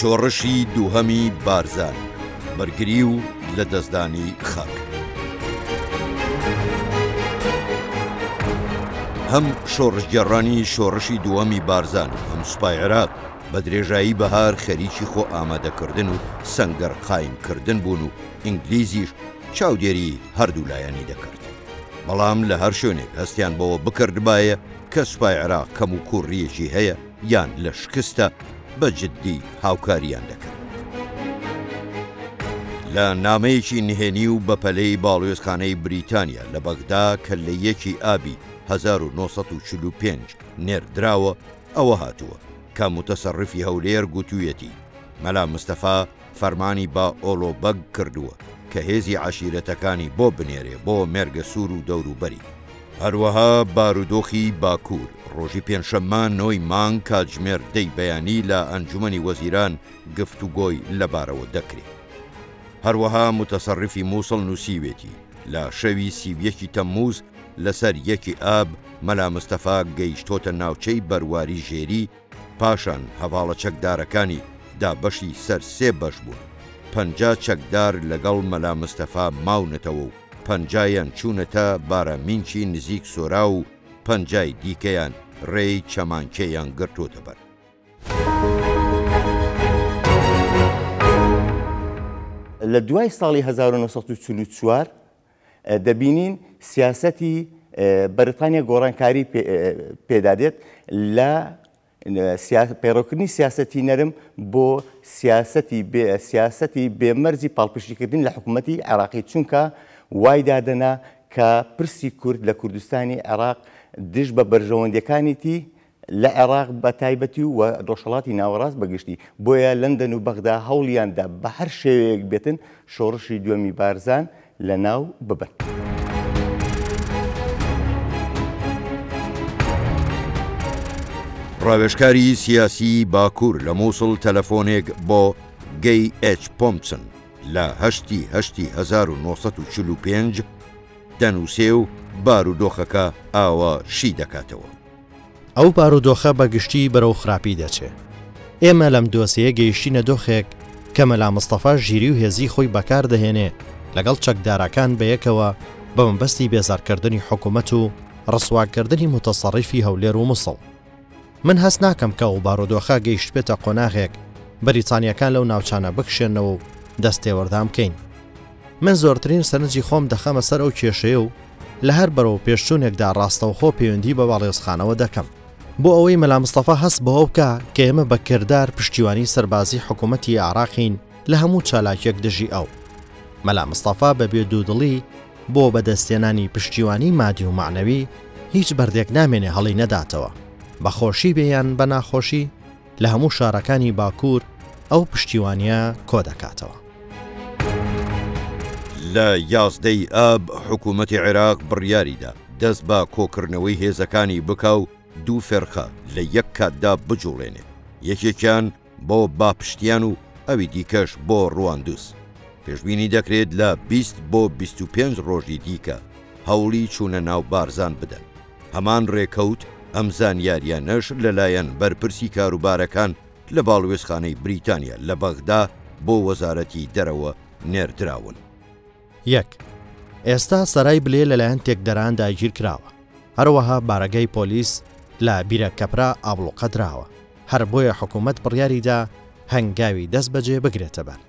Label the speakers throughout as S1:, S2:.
S1: شۆڕشی دووهەمی بارزانی، بەرگری و لەدەستدانی خاک. هەم شۆڕشگێڕانی شۆڕشی دووەمی بارزان و هەم سوپای عێراق بە درێژایی بەهار خەریکی خۆ ئامادەکردن و سەنگەر قایمکردن بوون و ئینگلیزیش چاودێری هەردوو لایەنی دەکرد. بەڵام لە هەر شوێنێک هەستیان بەوە بکردبایە کە سوپای عێراق کەموکووڕییەکی هەیە یان لە شکستە، بە جددی هاوکارییان دەکرد. لە نامەیەکی نهێنی و بەپەلەی باڵوێزخانەی بریتانیا لە بەغدا کە لە یەکی ئابی 1945 نێردراوە، ئەوە هاتووە کە موتەسەڕیفی هەولێر گوتوویەتی، مەلا مستەفا فەرمانی بە ئۆڵۆ بەگ کردووە کە هێزی عەشیرەتەکانی بۆ بنێرێ بۆ مێرگەسوور و دەوروبەری. هەروەها بارودۆخی باکوور، ڕۆژی پێنجشەممە نۆی مانگ کاتژمێر دەی بەیانی لە ئەنجومەنی وەزیران گفتوگۆی لەبارەوە دەکرێ. هەروەها موتەسەڕیفی موسڵ نووسیوێتی، لە شەوی 31 ی تەمموز لەسەر یەکی ئاب مەلا مستەفا گەیشتۆتە ناوچەی بەرواری ژێری، پاشان هەڤاڵە چەکدارەکانی دابەشی سەر سێ بەش بوون، 50 چەکدار لەگەڵ مەلا مستەفا ماونەتەوە و پەنجایان چوونەتە بارامینچی نزیک سۆراو و پەنجای دیکەیان ڕێی چەمانکێیان گرتۆتە بەر.
S2: لە دوای ساڵی 1944 دەبینین سیاسەتی بەریتانیا گۆڕانکاری پێدا دێت لە پەیڕەوکردنی سیاسەتی نەرم بۆ سیاسەتی بێ سیاسەتی بێمەرجی پاڵپشتیکردن لە حکوومەتی عێراقی چونکە وای دادەنا کە پرسی کورد لە کوردستانی عێراق دژ بە بەرژەوەندیەکانیتی لە عێراق بە تایبەتی و ڕۆژهەڵاتی ناوەڕاست بە گشتی، بۆیە لەندەن و بەغدا هەوڵیان دا بە هەر شێوەیەک بێتن شۆڕشی دووەمی بارزان لە ناو ببەن.
S1: ڕاوێژکاری سیاسیی باکوور لە مووسڵ تەلەفۆنێک بۆ گەی ئێچ پۆمپسن لە هەشتی هەشتی 1945 دەنووسێ و بارودۆخەکە ئاوا شی دەکاتەوە.
S3: ئەو بارودۆخە بە گشتی بەرەو خراپی دەچێ. ئێمە لەم دۆسێیە گەیشتینە دۆخێک کە مەلا مستەفا ژیری و هێزی خۆی بەکار دەهێنێ لەگەڵ چەکداراکان بەیەکەوە بە مەبەستی بێزارکردنی حکوومەت و ڕسواکردنی موتەسەڕیفی هەولێر و موسڵ. من هەست ناکەم کە ئەو بارودۆخە گەیشتبێتە قۆناغێک بەریتانییەکان لەو ناوچانە بکشێنەوە و دەستێوەردان بکەین. من زۆرترین سەرنجی خۆم دەخەمە سەر ئەو کێشەیە و لە هەر بەرەو پێشچوونێکدا ڕاستەوخۆ پەیوەندی بە باڵیۆزخانەوە دەکەم. بۆ ئەوەی مەلا مستەفا هەست بەوە بکا کە ئێمە بە کردار پشتیوانی سەربازی حکوومەتی عێراقین لە هەموو چالاکیەک دژی ئەو. مەلا مستەفا بە بێ دوودڵی بۆ بەدەستهێنانی پشتیوانی مادی و مەعنەوی هیچ بەردێک نامێنێ هەڵی نەداتەوە، بە خۆشی بێ یان بە ناخۆشی لە هەموو شارەکانی باکوور ئەو پشتیوانیە کۆدەکاتەوە.
S1: لە 11 ی ئاب حکوومەتی عێراق بڕیاریدا دەست بە کۆکردنەوەی هێزەکانی بکا و دوو فێرقە لە یەک کاتدا بجوڵێنێ، یەکێکیان بۆ باپشتیان و ئەوی دیکەش بۆ ڕواندز. پێشبینی دەکرێت لە 20 بۆ 25 ڕۆژی دیکە هەوڵی چوونە ناو بارزان بدەن. هەمان ڕێکەوت ئەم زانیارییانەش لەلایەن بەرپرسی کاروبارەکان لە باڵوێزخانەی بریتانیا لە بەغدا بۆ وەزارەتی دەرەوە نێردراون.
S3: یەک، ئێستا سەرای بلێ لەلایەن تێکدەران داگیرکراوە، هەروەها بارەگای پۆلیس لە بیرەکەپرا ئابڵوقە دراوە، هەر بۆیە حکوومەت بڕیاری دا هەنگاوی دەست بەجێ بگرێتە بەر.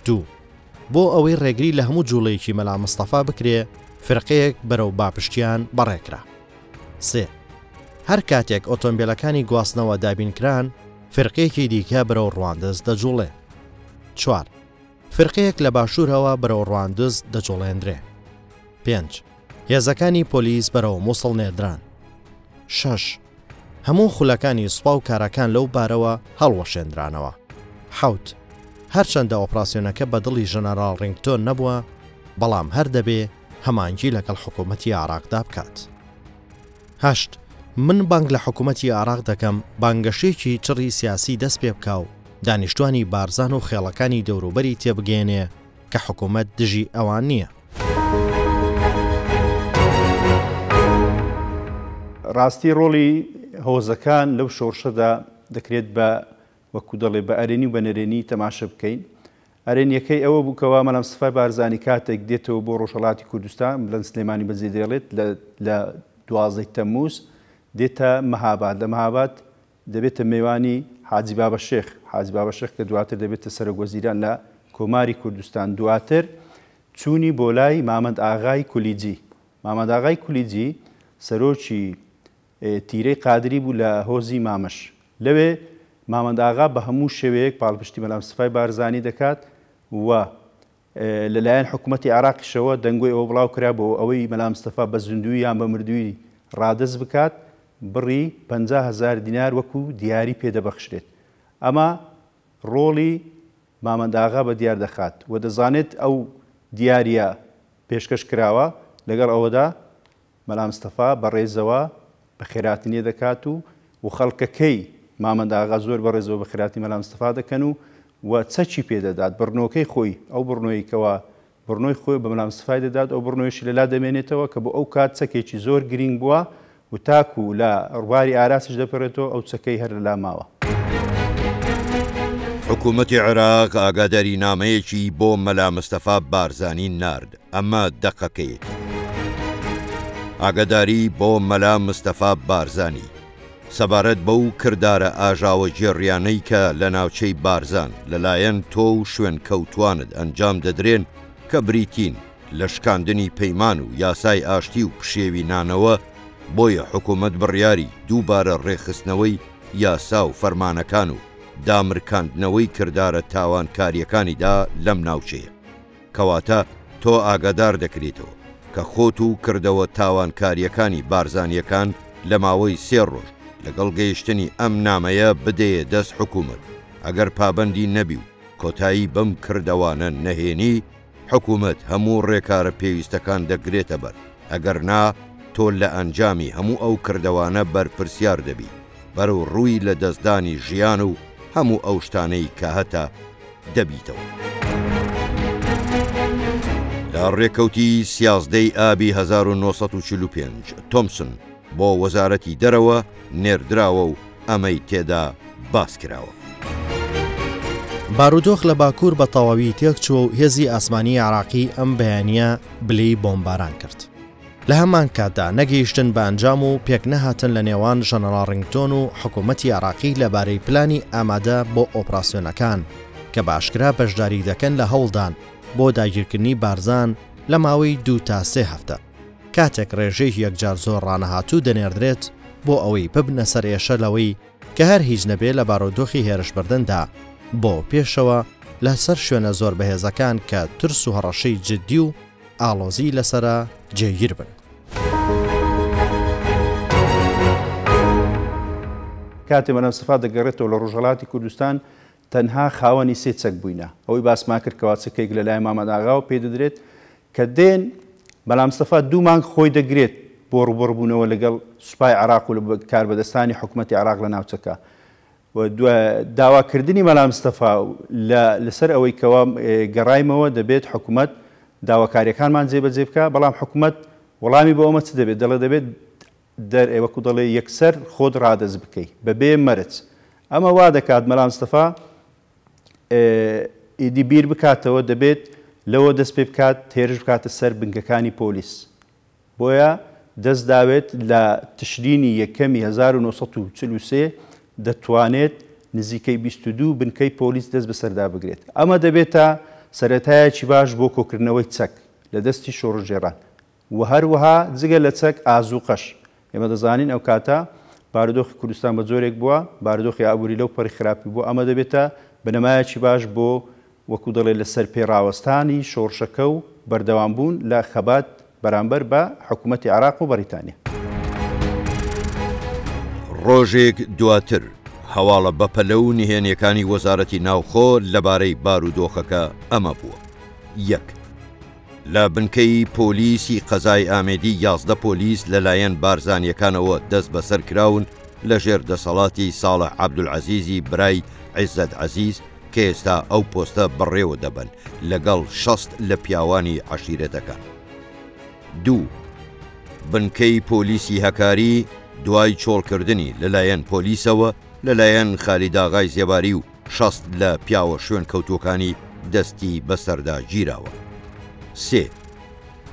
S3: دوو، بۆ ئەوەی ڕێگری لە هەموو جووڵەیەکی مەلا مستەفا بکرێ، فرقەیەک بەرەو باپشتیان بەڕێکرا. سێ، هەر کاتێک ئۆتۆمبێلەکانی گواستنەوە دابینکران، فرقەیەکی دیکە بەرەو ڕواندز دەجووڵێ. چوار، فرقەیەک لە باشوورەوە بەرەو ڕواندز دەجوڵێندرێ. پێنج، هێزەکانی پۆلیس بەرەو موسڵ نێردران. شەش، هەموو خولەکانی سوپا و کارەکان لەو بارەوە هەڵوەشێندرانەوە. حەوت، هەرچەندە ئۆپراسیۆنەکە بە دڵی ژەنەراڵ ڕینگتۆن نەبووە، بەڵام هەر دەبێ هەماهەنگی لەگەڵ حکوومەتی عێراقدا بکات. هەشت، من بانگ لە حکوومەتی عێراق دەکەم بانگەشەیەکی چڕی سیاسی دەست پێ بکا و دانیشتوانی بارزان و خێڵەکانی دەوروبەری تێبگەیەنێ کە حکوومەت دژی ئەوان نییە.
S4: ڕاستی ڕۆڵی هۆزەکان لەو شۆڕشەدا دەکرێت بە. وەکو دەڵێ بە ئەرێنی و بە نەرێنی تەماشە بکەین. ئەرێنیەکەی ئەوە بوو کەوا مەلا مستەفای بارزانی کاتێک دێتەوە بۆ ڕۆژهەڵاتی کوردستان، بڵێن سلێمانی بەجێ دێڵێت لە لە دوازدەی تەمموز دێتە مەهاباد، لە مەهاباد دەبێتە مێوانی حاجی بابە شێخ، حاجی بابە شێخ کە دواتر دەبێتە سەرۆک وەزیران لە کۆماری کوردستان، دواتر چوونی بۆ لای مامەند ئاغای کولیجی، مامەند ئاغای کولیجی سەرۆکی تیرەی قادری بوو لە هۆزی مامش. لەوێ مامەند ئاغا بە هەموو شێوەیەک پاڵپشتی مەلا مستەفای بارزانی دەکات و لە لایەن حکوومەتی عێراقیشەوە دەنگۆی ئەوە بڵاو کرابۆوە ئەوەی مەلا مستەفا بە زیندوویی یان بە مردوویی ڕادەست بکات بڕی 50 هەزار دینار وەکوو دیاری پێ دەبەخشرێت. ئەمە ڕۆڵی مامەند ئاغا بە دیار دەخات و دەزانێت ئەو دیارییە پێشکەش کراوە، لەگەڵ ئەوەدا مەلا مستەفا بە ڕێزەوە بەخێرهاتنی دەکات و و خەڵکەکەی مامەند ئاغا زۆر بە ڕێزەوە بەخێرهاتنی مەلا مستەفا دەکەن و و چەکی پێ دەدات بڕنۆکەی خۆی ئەو بڕنۆی کەوا بڕنۆی خۆی بە مەلا مستەفای دەدات ئەو بڕنۆیشی لەلا دەمێنێتەوە کە بۆ ئەو کات چەکێکی زۆر گرینگ بووە و تاکو لە ڕووباری ئاراسیش دەپەرێتەوە ئەو چەکەی هەر لەلا ماوە.
S1: حکوومەتی عێراق ئاگاداری نامەیەکی بۆ مەلا مستەفا بارزانی نارد، ئەمە دەقەکەیەتی. ئاگاداری بۆ مەلا مستەفا بارزانی سەبارەت بەو کردارە ئاژاوەگێڕیانەی کە لە ناوچەی بارزان لەلایەن تۆ و شوێنکەوتوانت ئەنجام دەدرێن کە بریتین لە شکاندنی پەیمان و یاسای ئاشتی و پشێوی نانەوە، بۆیە حکومەت بڕیاری دووبارە ڕێکخستنەوەی یاسا و فەرمانەکان و دامرکاندنەوەی کردارە تاوانکارییەکانی دا لەم ناوچەیە. کەواتە تۆ ئاگادار دەکرێیتەوە کە خۆت و کردەوە تاوانکارییەکانی بارزانییەکان لە ماوەی سێ ڕۆژ لەگەڵ گەیشتنی ئەم نامەیە بدەیە دەست حکومەت، ئەگەر پابەندی نەبی و کۆتایی بەم کردەوانە نەهێنی، حکومەت هەموو ڕێکارە پێویستەکان دەگرێتە بەر، ئەگەر نا تۆ لە ئەنجامی هەموو ئەو کردەوانە بەرپرسیار دەبی، بەرەو ڕووی لە دەستدانی ژیان و هەموو ئەو شتانەی کە هەتە دەبیتەوە. لە ڕێکەوتی سیازدەی ئابی 1945 تۆمسن بۆ وەزارەتی دەرەوە نێردراوە و ئەمەی تێدا باس کراوە.
S3: بارودۆخ لە باکوور بە تەواوی تێکچووە و هێزی ئاسمانی عێراقی ئەم بەیانییە بلێی بۆمباران کرد. لە هەمان کاتدا نەگەیشتن بە ئەنجام و پێکنەهاتن لە نێوان ژەنەڕاڵ ڕینگتۆن و حکوومەتی عێراقی لەبارەی پلانی ئامادە بۆ ئۆپراسیۆنەکان کە بە ئاشکرا بەشداری دەکەن لە هەوڵدان بۆ داگیرکردنی بارزان لە ماوەی دوو تا سێ هەفتە کاتێک ڕێژەیەکی یەکجار زۆر ڕانەهاتوو دەنێردرێت بۆ ئەوەی ببنە سەرئێشە لەوەی کە هەر هیچ نەبێ لە بارودۆخی هێرشبردندا بۆ پێشەوە لە سەر شوێنە زۆر بەهێزەکان کە ترس و هەڕەشەی جددی و ئاڵۆزی لەسەرە جێگیر بن.
S4: کاتێ مەلا مستەفا دەگەڕێتەوە لە ڕۆژهەڵاتی کوردستان تەنها خاوەنی سێ چەک بووینە، ئەوەی باسمان کرد کەوا چەکێک لە لایەن مامەد ئاغاوە پێ دەدرێت، کە دێن مەلا مستەفا دوو مانگ خۆی دەگرێت بۆ ڕووبەڕووبوونەوە لەگەڵ سوپای عێراق و کاربەدەستانی حکومەتی عێراق لە ناوچەکە و داواکردنی مەلا مستەفا لە لەسەر ئەوەی کەوا گەڕایمەوە دەبێت حکومەت داواکاریەکانمان جێبەجێ بکا، بەڵام حکومەت وەڵامی بۆ ئەمە چ دەبێت؟ دەڵێ دەبێت دەر وەکو دەڵێ یەکسەر خۆت ڕادەست بکەی بەبێ مەرج. ئەمە وا دەکات مەلا مستەفا ئیدی بیر بکاتەوە دەبێت لەوە دەست پێ بکات هێرش بکاتە سەر بنکەکانی پۆلیس. بۆیە دەست داوێت لە تشرینی یەکەمی 1943 دەتوانێت نزیکەی 22 بنکەی پۆلیس دەست بەسەردا بگرێت. ئەمە دەبێتە سەرەتایەکی باش بۆ کۆکردنەوەی چەک لە دەستی شۆڕشگێڕان. و هەروەها جگە لە چەک ئازوقەش. ئێمە دەزانین ئەو کاتە بارودۆخی کوردستان بە جۆرێک بووە، بارودۆخی ئابووری لەو پەڕی خراپی بووە، ئەمە دەبێتە بنەمایەکی باش بۆ وەکو دەڵێ لە سەر پێ ڕاوەستانی شۆڕشەکە و بەردەوام بوون لە خەبات بەرامبەر بە حکوومەتی عێراق و بەڕیتانیا.
S1: ڕۆژێک دواتر هەواڵە بەپەلە و نهێنیەکانی وەزارەتی ناوخۆ لەبارەی بارودۆخەکە ئەمە بووە، یەک. لە بنکەی پۆلیسی قەزای ئامێدی 11 پۆلیس لەلایەن بارزانییەکانەوە دەستبەسەر کراون لەژێر دەسەڵاتی ساڵح عەبدولعەزیزی برای عیزەت عەزیز کە ئێستا ئەو پۆستە بەڕێوە دەبەن لەگەڵ 60 لە پیاوانی عەشیرەتەکان. دوو. بنکەی پۆلیسی هەکاری دوای چۆڵکردنی لەلایەن پۆلیسەوە لەلایەن خالیداغای زێباری و. 60 لە پیاوە شوێنکەوتووەکانی دەستی بەسەردا گیراوە. سێ.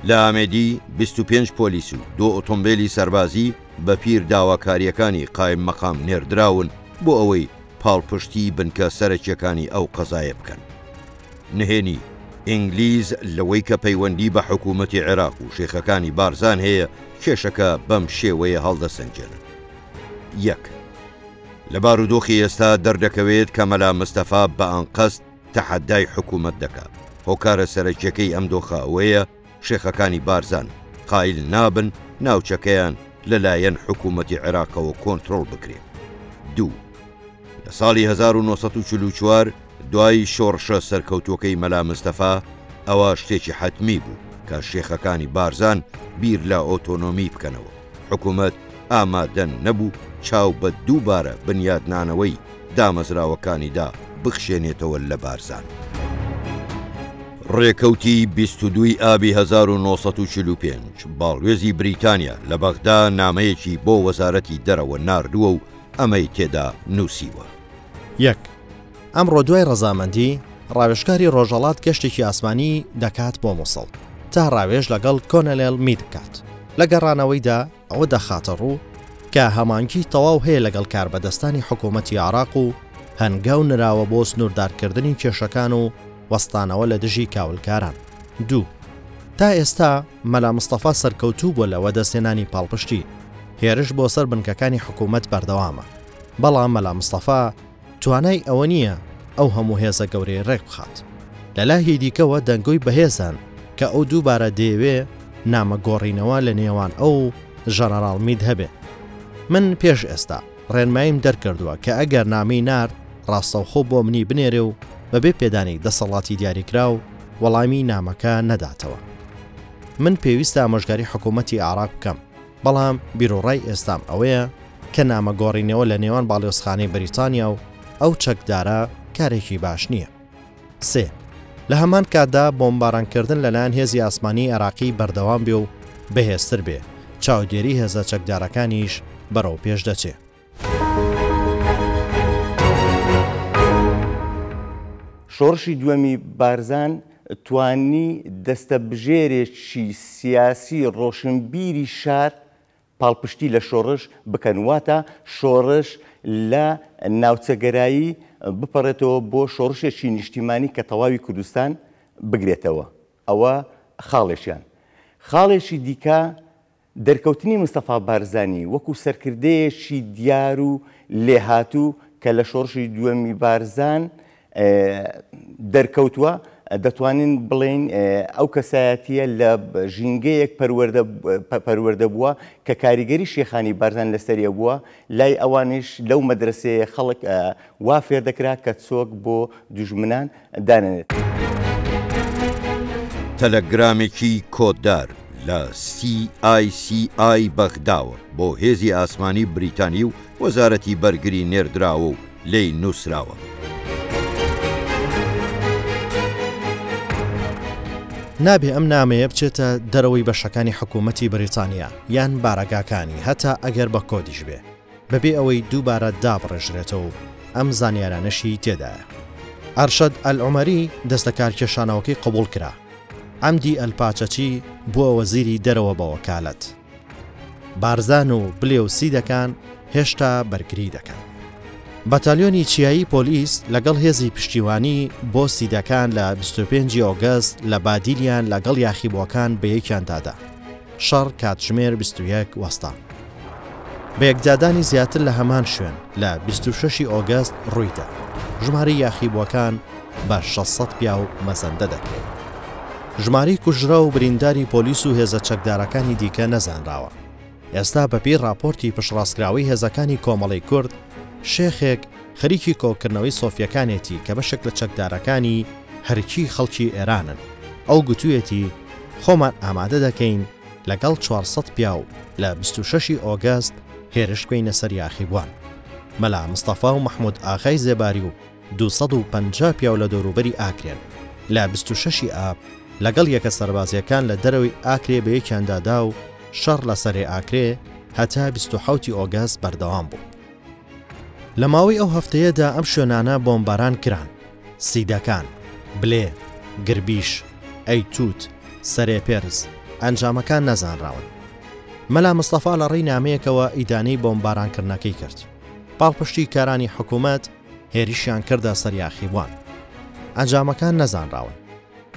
S1: لە ئامێدی 25 پۆلیس و دوو ئۆتۆمبێلی سەربازی بە پیر داواکارییەکانی قایم مەقام نێردراون بۆ ئەوەی پاڵپشتی بنکە سەرەکییەکانی ئەو قەزایە بکەن. نهێنی، ئینگلیز لەوەی کە پەیوەندی بە حکوومەتی عێراق و شێخەکانی بارزان هەیە، کێشەکە بەم شێوەیە هەڵدەسەنگێنن. یەک. لە بارودۆخی ئێستا دەردەکەوێت کە مەلا مستەفا بە ئەنقەست تەحەدای حکوومەت دەکات. هۆکارە سەرەکییەکەی ئەم دۆخە ئەوەیە شێخەکانی بارزان قایل نابن ناوچەکەیان لە لایەن حکوومەتی عێراقەوە کۆنترۆڵ بکرێ. دوو. لە ساڵی 1944 دوای شۆڕشە سەرکەوتووەکەی مەلا مستەفا، ئەوە شتێکی حەتمی بوو کە شێخەکانی بارزان بیر لە ئۆتۆنۆمی بکەنەوە. حکوومەت ئامادە نەبوو چاو بە دووبارە بنیادنانەوەی دامەزراوەکانیدا بخشێنێتەوە لە بارزان. ڕێکەوتی 22 ی ئابی 1945 باڵوێزی بریتانیا لە بەغدا نامەیەکی بۆ وەزارەتی دەرەوە ناردووە و ئەمەی تێدا نووسیوە.
S3: یەک، ئەمڕۆ دوای ڕەزامەندی، ڕاوێژکاری ڕۆژهەڵات گەشتێکی ئاسمانی دەکات بۆ موسڵ تا ڕاوێژ لەگەڵ کۆنەلێل مید بکات. لە گەڕانەوەیدا ئەوە دەخاتە ڕوو کە هەمانگی تەواو هەیە لەگەڵ کاربەدەستانی حکوومەتی عێراق و هەنگاو نراوە بۆ سنووردارکردنی کێشەکان و وەستانەوە لە دژی کاولکاران. دوو، تا ئێستا مەلا مستەفا سەرکەوتوو بووە لە وەدەستهێنانی پاڵپشتی، هێرش بۆ سەر بنکەکانی حکوومەت بەردەوامە، بەڵام مەلا مستەفا توانای ئەوە نییە ئەو هەموو هێزە گەورەیە رێک بخات. لە لاهی دیکەوە دەنگۆی بەهێز هەن کە ئەو دووبارە دەیەوێ نامە گۆڕینەوە لە نێوان ئەو و ژەنەراڵ مید هەبێ. من پێش ئێستا ڕێنماییم دەرکردووە کە ئەگەر نامەی نارد ڕاستەوخۆ بۆ منی بنێرێ و بەبێ پێدانی دەسەڵاتی دیاریکراو وەڵامی نامەکە نەداتەوە. من پێویستە ئامۆژگاری حکوومەتی عێراق بکەم، بەڵام بیروڕای ئێستام ئەوەیە کە نامە گۆڕینەوە لە نێوان باڵیۆزخانەی بەریتانیا و ئەو چەکدارە کارێکی باش نییە. سێ، لە هەمان کاتدا بۆمبارانکردن لەلایەن هێزی ئاسمانیی عێراقی بەردەوام بێ و بەهێزتر بێ، چاودێری هێزە چەکدارەکانیش بەرەو پێش دەچێ.
S2: شۆڕشی دووەمی بارزان توانی دەستەبژێرێکی سیاسی ڕۆشنبیری شار پاڵپشتی لە شۆڕش بکەن، واتە شۆڕش لە ناوچەگەرایی بپەڕێتەوە بۆ شۆڕشێکی نیشتیمانی کە تەواوی کوردستان بگرێتەوە. ئەوە خاڵێکیان. خاڵێکی دیکە دەرکەوتنی مستەفا بارزانی وەکو سەرکردەیەکی دیار و لێهاتوو کە لە شۆڕشی دووەمی بارزان دەرکەوتووە، دەتوانین بڵێین ئەو کەسایەتییە لە ژینگەیەک پەروەردە بووە کە کاریگەری شێخانی بارزان لەسەریە بووە، لای ئەوانیش لەو مەدرەسەیە خەڵک وا فێردەکرا کە چۆک بۆ دوژمنان دانەنێت.
S1: تەلەگرامێکی کۆددار لە سی ئای سی ئای بەغداوە بۆ هێزی ئاسمانی بریتانی و وەزارەتی بەرگری نێردراوە و لێی نووسراوە.
S3: نابێ ئەم نامەیە بچێتە دەرەوەی بەشەکانی حکوومەتی بەریتانیا یان بارەگاکانی هەتا ئەگەر بە کۆدیش بێ بەبێ ئەوەی دووبارە دابڕێژرێتەوە و ئەم زانیارانەشی تێدایە. ئەرشەد ئەلعومەری دەستلەکارکێشانەوەکەی قبوڵ کرا. عەمدی ئەلپاچەچی بووە وەزیری دەرەوە بە وەکالەت. بارزان و بلێ و سیدەکان هێشتا بەرگری دەکەن. بەتالیۆنی چیایی پۆلیس لەگەڵ هێزی پشتیوانی بۆ سیدەکان لە 25 ی ئۆگەست لە بادیلیان لەگەڵ یاخیبووەکان بەیەکیان دادا. شەڕ کاتژمێر 21 وەستا. بەیەکدادانی زیاتر لە هەمان شوێن لە 26 ی ئۆگەست ڕوویدا. ژمارەی یاخیبووەکان بە 600 پیاو مەزەندە دەکرێت. ژمارەی کوژراو و برینداری پۆلیس و هێزە چەکدارەکانی دیکە نەزانراوە. ئێستا بەپێی ڕاپۆرتی پشتڕاستکراوەی هێزەکانی کۆمەڵەی کورد، شێخێک خەریکی کۆکردنەوەی سۆفییەکانێتی کە بەشێک لە چەکدارەکانی هەرکی خەڵکی ئێرانن. ئەو گوتویەتی خۆمان ئامادە دەکەین لەگەڵ 400 پیاو لە 26 ی ئۆگەست هێرش بکەینە سەر یاخیبووان. مەلا مستەفا و مەحمود ئاغای زێباری و 250 پیاو لە دەوروبەری ئاکرێن. لە 26 ی ئاب لەگەڵ یەکە سەربازییەکان لە دەرەوەی ئاکرێ بەیەکیاندا دا و شەڕ لە سەرێ ئاکرێ هەتا 27 ی ئۆگەست بەردەوام بوو. لە ماوەی ئەو هەفتەیەدا ئەم شوێنانە بۆمباران کران، سیدەکان، بلێ، گربیش، ئەیتووت، سەرێ پێرز، ئەنجامەکان نەزانراون. مەلا مستەفا لە ڕێی نامەیەکەوە ئیدانەی بۆمبارانکردنەکەی کرد. پاڵپشتیکارانی حکوومەت هێرشیان کردە سەر یاخیبووان. ئەنجامەکان نەزانراون.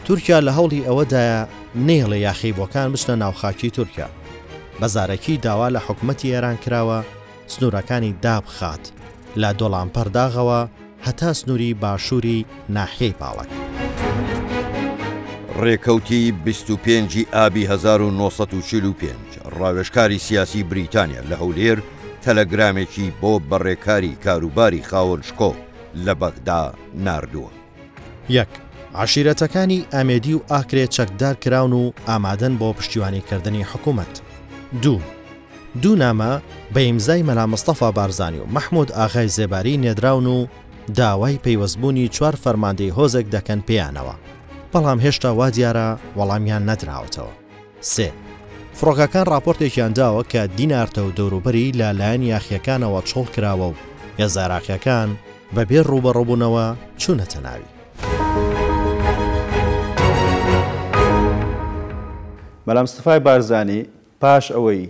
S3: تورکیا لە هەوڵی ئەوەدایە نەیەڵێ یاخیبووەکان بچنە ناو خاکی تورکیا. بە زارەکی داوا لە حکومەتی ئێران کراوە سنوورەکانی دابخات لە دۆڵانپەرداغەوە هەتا سنووری باشووری ناحیەی پاڵک.
S1: ڕێکەوتی 25 ی ئابی 1945، ڕاوێژکاری سیاسی بریتانیا لە هەولێر تەلەگرامێکی بۆ بەڕێکاری کاروباری خاوەن شکۆ لە بەغدا ناردووە.
S3: یەک، عەشیرەتەکانی ئامێدی و ئاکرێ چەکدار کراون و ئامادەن بۆ پشتیوانی کردنی حکوومەت. دوو، دوو نامە بە ئیمزای مەلا مستەفا بارزانی و مەحموود ئاغای زێباری نێدراون و داوای پەیوەستبوونی چوار فەرماندەی هۆزێک دەکەن پێیانەوە، بەڵام هێشتا وا دیارە وەڵامیان نەدراوەتەوە. سێ، فڕۆکەکان ڕاپۆرتێکیان داوە کە دینارتە و دەوروبەری لە لایەن یاخییەکانەوە چۆڵ کراوە و هێزە عێراقییەکان بەبێ ڕووبەڕووبوونەوە چوونەتە ناوی.
S4: مەلا مستەفای بارزانی پاش ئەوەی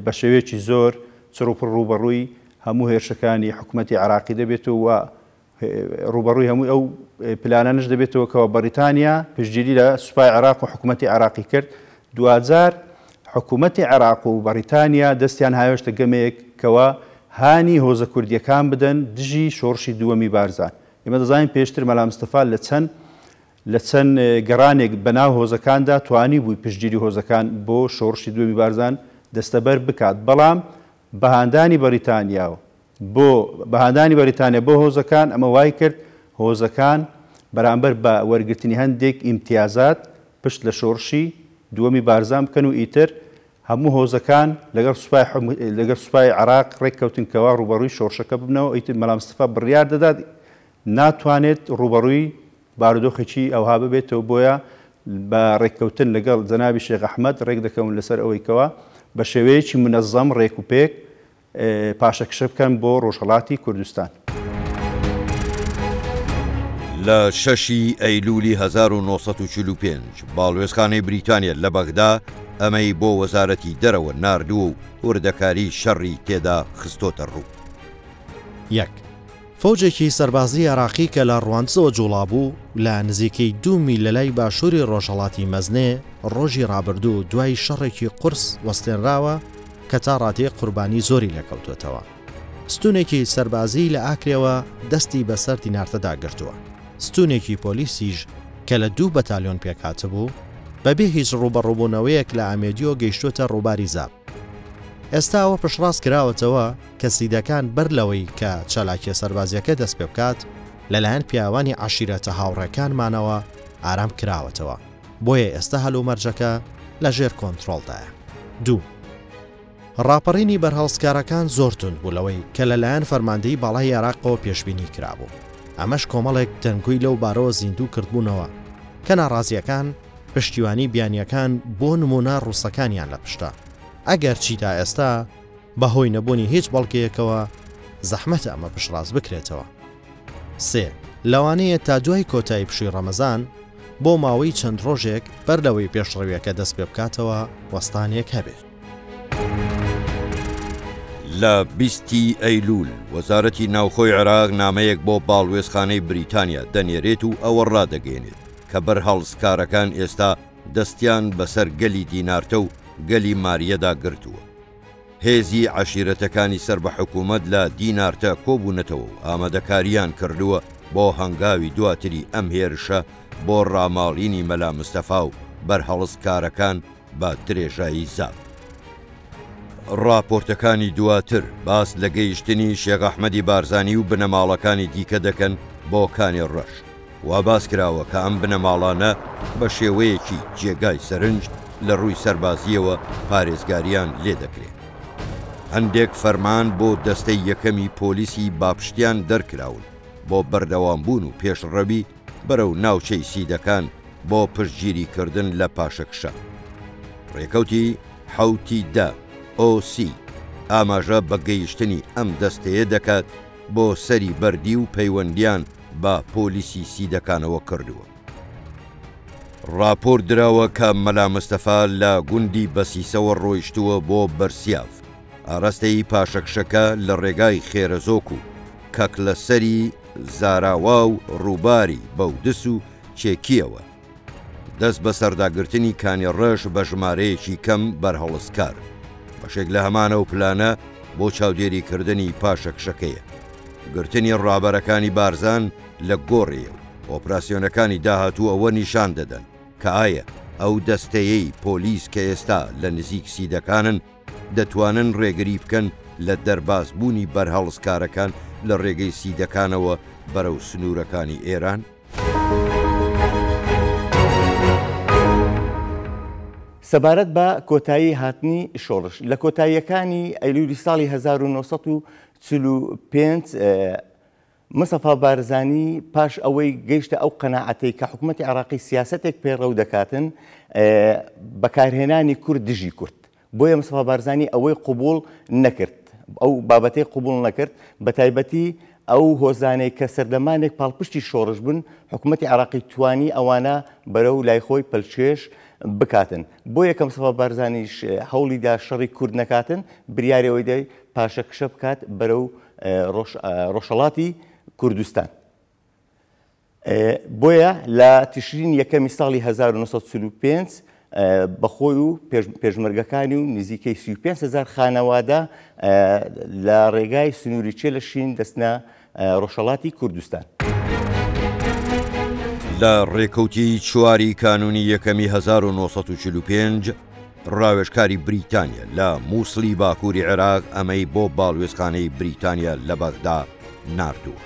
S4: بە شێوەیەکی زۆر چڕوپڕ ڕووبەڕووی هەموو هێرشەکانی حکومەتی عێراقی دەبێتەوە و ڕووبەڕووی هەمووی ئەو پلانانەش دەبێتەوە کەوا بەڕیتانیا پشتگیری لە سوپای عێراق و حکومەتی عێراقی کرد، دواجار حکومەتی عێراق و بەڕیتانیا دەستیان هاوێشتە گەمەیەک کەوا هانی هۆزە کوردییەکان بدەن دژی شۆڕشی دووەمی بارزان. ئێمە دەزانین پێشتر مەلا مستەفا لە چەند لە چەند گەڕانێک بەناو هۆزەکاندا توانیبووی پشتگیری هۆزەکان بۆ شۆڕشی دووەمی بارزان دەستەبەر بکات، بەڵام بە هاندانی بەڕیتانیا و بۆ بە هاندانی بەریتانیا بۆ هۆزەکان، ئەمە وای کرد هۆزەکان بەرامبەر بە وەرگرتنی هەندێک ئیمتیازات پشت لە شۆڕشی دووەمی بارزان بکەن و ئیتر هەموو هۆزەکان لەگەڵ سوپای لەگەڵ سوپای عێراق ڕێککەوتن کەوا ڕووبەڕووی شۆڕشەکە ببنەوە، ئیتر مەلا مستەفا بڕیار دەدات ناتوانێت ڕووبەڕووی بارودۆخێکی ئەوها ببێتەوە، بۆیە بە ڕێککەوتن لەگەڵ جەنابی شێخ ئەحمەد ڕێکدەکەون لەسەر ئەوەی کەوا بە شێوەیەکی مونەزەم ڕێکوپێک پاشەکشە بکەن بۆ ڕۆژهەڵاتی کوردستان.
S1: لە شەش ی ئەیلولی 1945 باڵوێزخانەی بریتانیا لە بەغدا ئەمەی بۆ وەزارەتی دەرەوە ناردووە و وردەکاریی شەڕی تێدا خستۆتە ڕوو.
S3: یەک، فەوجێکی سەربازیی عێراقی کە لە ڕواندزەوە جوڵابوو، لە نزیکەی دوو میل لەلای باشووری ڕۆژهەڵاتی مەزنێ ڕۆژی ڕابردوو دوای شەڕێکی قورس وەستێنراوە کە تا ڕادەیەک قوربانی زۆری لێکەوتووەتەوە. ستوونێکی سەربازیی لە ئاکرێوە دەستی بەسەر دینارتەدا گرتووە. ستوونێکی پۆلیسیش کە لە دوو بەتالیۆن پێکهاتبوو، بەبێ هیچ ڕووبەڕووبوونەوەیەک لە ئامێدیۆ گەیشتووەتە ڕووباری زاپ. ئێستا ئەوە پشتڕاست کراوەتەوە کە سیدەکان بەر لەوەی کە چالاکیە سەربازیەکە دەست پێ بکات لەلایەن پیاوانی عەشیرەتە هاوڕێکانمانەوە ئارام کراوەتەوە بۆیە ئێستا هەلومەرجەکە لە ژێر کۆنترۆڵدایە. دوو. ڕاپەڕینی بەرهەڵستکارەکان زۆر توند بوو لەوەی کە لەلایەن فەرماندەیی باڵای عێراقەوە پێشبینی کرابوو ئەمەش کۆمەڵێک دەنگۆی لەو بارەوە زیندوو کردبوونەوە کە ناڕازیەکان پشتیوانی بیانیەکان بۆ نموونە ڕووسەکانیان لە پشتە ئەگەرچی تا ئێستا بەهۆی نەبوونی هیچ بەڵگەیەکەوە زەحمەتە ئەمە پشتڕاست بکرێتەوە. سێ، لەوانەیە تا دوای کۆتایی پشووی ڕەمەزان بۆ ماوەی چەند ڕۆژێک بەر لەوەی پێشڕەویەکە دەست پێ بکاتەوە وەستانێک هەبێت.
S1: لە 20 ی ئەیلوول وەزارەتی ناوخۆی عێراق نامەیەک بۆ باڵوێزخانەی بریتانیا دەنێرێت و ئەوە ڕادەگەیەنێت کە بەرهەڵستکارەکان ئێستا دەستیان بەسەر گەلی دینارتە و گەلی ماریەدا گرتووە. هێزی عەشیرەتەکانی سەر بە حکوومەت لە دینارتە کۆبوونەتەوە و ئامادەکارییان کردووە بۆ هەنگاوی دواتری ئەم هێرشە بۆ ڕاماڵینی مەلا مستەفا و بەرهەڵستکارەکان بە درێژایی زاپ. ڕاپۆرتەکانی دواتر باس لە گەیشتنی شێخ ئەحمەدی بارزانی و بنەماڵەکانی دیکە دەکەن بۆ کانی ڕەش. وا باس کراوە کە ئەم بنەماڵانە بە شێوەیەکی جێگای سەرنج لە ڕووی سەربازییەوە پارێزگارییان لێ دەکرێ. هەندێک فەرمان بۆ دەستەی یەکەمی پۆلیسی باپشتیان دەرکراون بۆ بەردەوامبوون و پێشڕەوی بەرەو ناوچەی سیدەکان بۆ پشتگیری کردن لە پاشەکشە. ڕێکەوتی حەوتی دە، OC، ئاماژە بە گەیشتنی ئەم دەستەیە دەکات. بۆ سەری بەردی و پەیوەندیان بە پۆلیسی سیدەکانەوە کردووە. ڕاپۆرت دراوە کە مەلا مستەفا لە گوندی بەسیسەوە ڕۆیشتووە بۆ بەرسیاڤ، ئاراستەی پاشەکشەکە لە ڕێگای خێرەزۆک و کەکلەسەری زاراوا و ڕووباری بەودس و چێکییەوە، دەست بەسەرداگرتنی کانیڕەش بە ژمارەیەکی کەم بەرهەڵستکار، بەشێک لە هەمان ئەو پلانە بۆ چاودێریکردنی پاشەکشەکەیە. گرتنی ڕابەرەکانی بارزان لە گۆڕێیە و ئۆپراسیۆنەکانی داهاتوو ئەوە نیشان دەدەن کە ئایا ئەو دەستەیەی پۆلیس کە ئێستا لە نزیک سیدەکانن دەتوانن ڕێگری بکەن لە دەربازبوونی بەرهەڵستکارەکان لە ڕێگەی سیدەکانەوە بەرەو سنوورەکانی ئێران؟
S2: سەبارەت بە کۆتایی هاتنی شۆڕش، لە کۆتاییەکانی ئەیلولی ساڵی 1945 مستەفا بارزانی پاش ئەوەی گەیشتە ئەو قەناعەتەی کە حکوومەتی عێراقی سیاسەتێک پەیڕەو دەکاتن بەکارهێنانی کورد دژی کورد، بۆیە مستەفا بارزانی ئەوەی قبوڵ نەکرد، ئەو بابەتەی قبوڵ نەکرد، بەتایبەتی ئەو هۆزانەی کە سەردەمانێک پاڵپشتی شۆڕش بوون، حکوومەتی عێراقی توانی ئەوانە بەرەو لای خۆی پەلکێش بکاتن. بۆیە کە مستەفا بارزانیش هەوڵی دا شەڕی کورد نەکاتن، بریاری ئەوەی دای پاشەکشە بکات بەرەو ڕۆژهەڵاتی کوردستان. بۆیە لە تشرینی یەکەمی ساڵی 1945 بە خۆی و پێشمەرگەکانی و نزیکەی 35 هەزار خانەوادە لە ڕێگای سنووری چێلەشین دەچنە ڕۆژهەڵاتی کوردستان.
S1: لە ڕێکەوتی چواری کانوونی یەکەمی 1945 ڕاوێژکاری بریتانیا لە مووسڵی باکووری عێراق ئەمەی بۆ باڵوێزخانەی بریتانیا لە بەغدا ناردووە.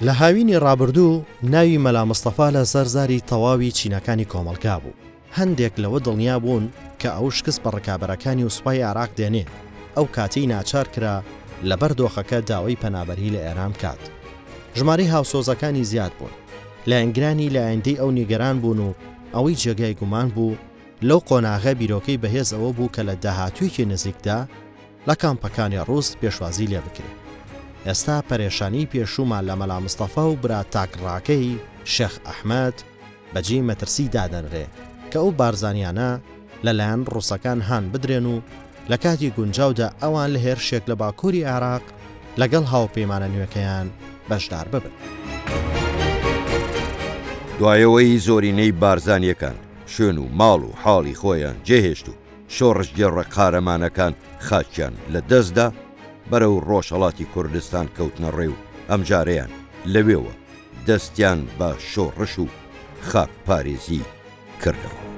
S3: لە هاوینی ڕابردوو ناوی مەلا مستەفا لە سەر زاری تەواوی چینەکانی کۆمەڵگا بوو، هەندێک لەوە دڵنیا بوون کە ئەو شکست بە ڕکابەرەکانی و سوپای عێراق دێنێ، ئەو کاتەی ناچار کرا لەبەر دۆخەکە داوای پەنابەری لە ئێران بکات. ژمارەی هاوسۆزەکانی زیاد بوون، لایەنگرانی لە ئایندەی ئەو نیگەران بوون و ئەوەی جێگای گومان بوو لەو قۆناغە بیرۆکەی بەهێز ئەوە بوو کە لە داهاتوویەکی نزیکدا لە کامپەکانی ڕووس پێشوازی لێ بکرێ. ئێستا پەرێشانیی پێشوومان لە مەلا مستەفا و برا تاکڕاکەی شێخ ئەحمەد بە جێی مەترسی دادەنرێ کە ئەو بارزانیانە لە لایەن ڕووسەکان هان بدرێن و لە کاتی گونجاودا ئەوان لە هێرشێک لە باکووری عێراق لەگەڵ هاوپەیمانە نوێکەیان بەشدار ببن.
S1: دوایەوەی زۆرینەی بارزانییەکان شوێن و ماڵ و حاڵی خۆیان جێهێشت و شۆڕشگێڕە قارەمانەکان خاکیان لە دەست دا، بەرەو ڕۆژهەڵاتی کوردستان کەوتنە ڕێ و ئەمجارەیان لەوێوە دەستیان بە شۆڕش و خاکپارێزی کردەوە.